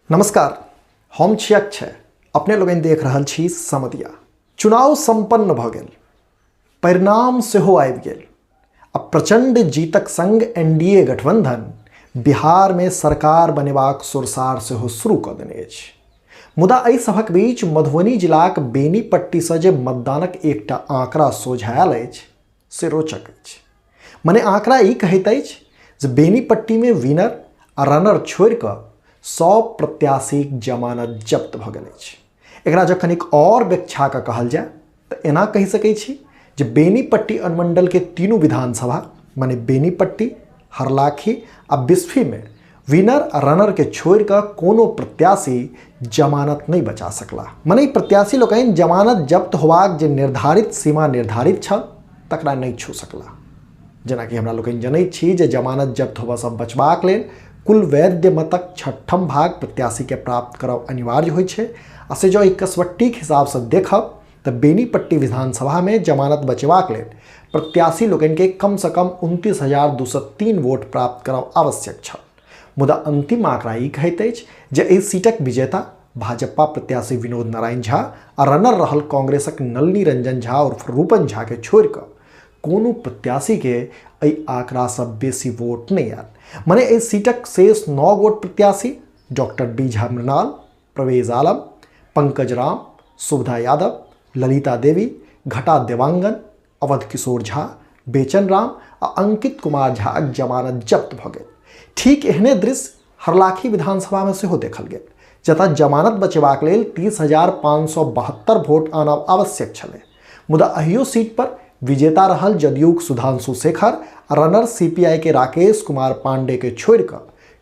नमस्कार, हम छी अक्षय। अपने लोगनि देख रहल छी समदिया। चुनाव सम्पन्न भऽ गेल, परिणाम सेहो आबि गेल आ प्रचंड जीतक संग एनडीए गठबंधन बिहारमे सरकार बनेबाक सुरसार सेहो शुरू कऽ देने अछि। मुदा एहि सभक बीच मधुबनी जिलाक बेनीपट्टीसँ जे मतदानक एकटा आंकड़ा सोझा आयल अछि से रोचक अछि। मने आंकड़ा ई कहैत अछि जे बेनीपट्टीमे विनर आ रनर छोड़ि कऽ सभ प्रत्याशीक जमानत जब्त भऽ गेल अछि। एकरा जँ कनिक आओर व्याख्या कऽ कहल जाय तऽ एना कहि सकै छी जे बेनीपट्टी अनुमंडलके तीनू विधानसभा मने बेनीपट्टी, हरलाखी आ बिस्फीमे विनर आ रनरके छोड़ि कऽ कोनो प्रत्याशी जमानत नहि बचा सकला। मने ई प्रत्याशी लोकनि जमानत जब्त होबाक जे निर्धारित सीमा निर्धारित छल तकरा नहि छू सकला। जेनाकि हमरा लोकनि जनैत छी जे जमानत जब्त होबऽसँ बचबाक लेल कुल वैध मतक छठम भाग प्रत्याशीके प्राप्त करब अनिवार्य होइ छै आ से जँ ई कसवट्टीके हिसाबसँ देखब तऽ बेनीपट्टी विधानसभामे जमानत बचेबाक लेल प्रत्याशी लोकनिके कमसँ कम 29,203 वोट प्राप्त करब आवश्यक छल। मुदा अंतिम आंकड़ा ई कहैत अछि जे एहि सीटक विजेता भाजपा प्रत्याशी विनोद नारायण झा आ रनर रहल कांग्रेसक नलिनी रंजन झा उर्फ रूपन झा के छोड़ि कऽ कोनो प्रत्याशीके एहि आंकड़ासँ बेसी वोट नहि आयल। मने एहि सीटक शेष 9 गोट प्रत्याशी डॉक्टर डी झा मृणाल, प्रवेज आलम, पंकज राम, सुविधा यादव, ललिता देवी, घटा देवांगन, अवध किशोर झा, बेचन राम आ अंकित कुमार झाक जमानत जब्त भऽ गेल। ठीक एहने दृश्य हरलाखी विधानसभामे सेहो देखल गेल, जतय जमानत बचेबाक लेल 30,572 वोट आनब आवश्यक छलै। मुदा अहियो सीट पर विजेता रहल जदयूक सुधांशु शेखर आ रनर सीपीआई के राकेश कुमार पांडे के छोड़ि कऽ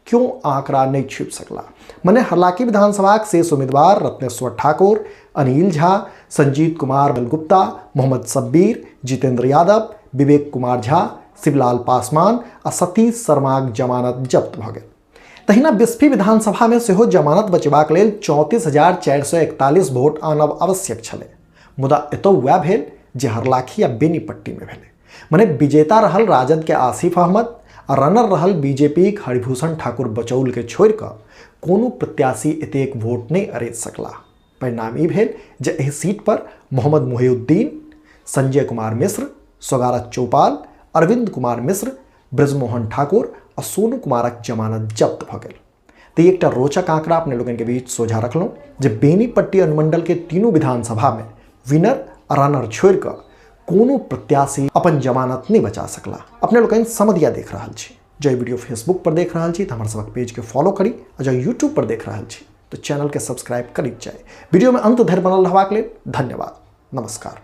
क्यों आंकड़ा नहीं छुपि सकला। मने हरलाखी विधानसभाक शेष उम्मीदवार रत्नेश्वर ठाकुर, अनिल झा, संजीत कुमार गुप्ता, मोहम्मद शब्बीर, जितेंद्र यादव, विवेक कुमार झा, शिवलाल पासवान आ सतीश शर्माक जमानत जब्त भऽ गेल। तहिना बिस्फी विधानसभामे सेहो जमानत बचेबाक लेल 34,441 वोट आनब आवश्यक छलै। मुदा एतौ वएह भेल जे हरलाखी आ बेनीपट्टीमे भेलै। मने विजेता रहल राजद के आसिफ अहमद आ रनर रहल बीजेपीक हरिभूषण ठाकुर बचौल के छोड़ि कऽ कोनो प्रत्याशी एतेक वोट नहि अरेज सकला। परिणाम ई भेल जे एहि सीट पर मोहम्मद मोहिउद्दीन, संजय कुमार मिश्र, सोगारथ चौपाल, अरविंद कुमार मिश्र, ब्रजमोहन ठाकुर आ सोनू कुमारक जमानत जब्त भऽ गेल। तऽ एकटा रोचक आंकड़ा अपने लोगन के बीच सोझा रखलहुँ जे बेनीपट्टी अनुमंडल के तीनू विधानसभा में विनर आ रनर छोड़ि कऽ कोनो प्रत्याशी अपन जमानत नहि बचा सकला। अपने लोकनि समदिया देख रहल छी। जँ वीडियो फेसबुक पर देख रहल छी तऽ हमर सबक पेज के फॉलो करी आ जँ यूट्यूब पर देख रहल छी तऽ चैनल के सब्सक्राइब करैत जाय। वीडियो में अंत धरि बनल रहबाक लेल धन्यवाद। नमस्कार।